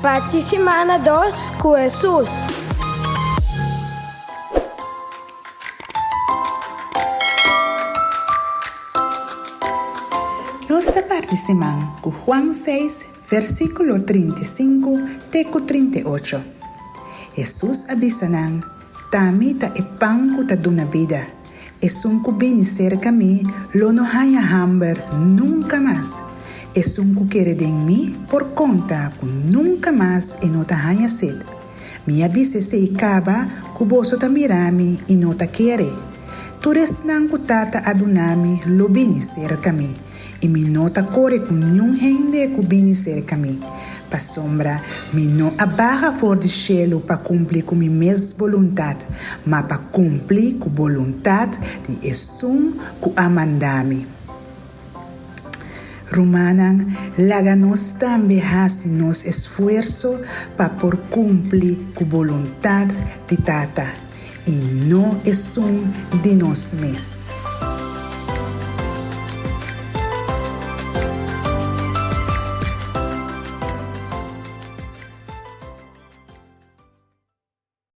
Parti simana dos ku Hesus. Nos ta parti siman ku Juan seis, versíkulo 35 te ku 38. Hesus a bisa nan, T'ami ta e pan ku ta duna bida. Esun ku bini serka mi lo no haña hamber nunka mas. Esun ku kere den mi por konta ku nunka mas e no ta haña set. Mi a bisa esei kaba ku boso ta mira mi i no ta kere. Tur esnan ku Tata a duna mi lo bini serka mi. I mi no ta kore ku niun hende ku bini serka mi, pasobra mi no a baha for di shelu pa kumpli ku mi mes boluntat, ma pa kumpli ku boluntat di esun ku a manda mi. Rumannan, laga nos tambe hasi nos esfuerso pa por kumpli ku boluntat di Tata, i no esun di nos mes.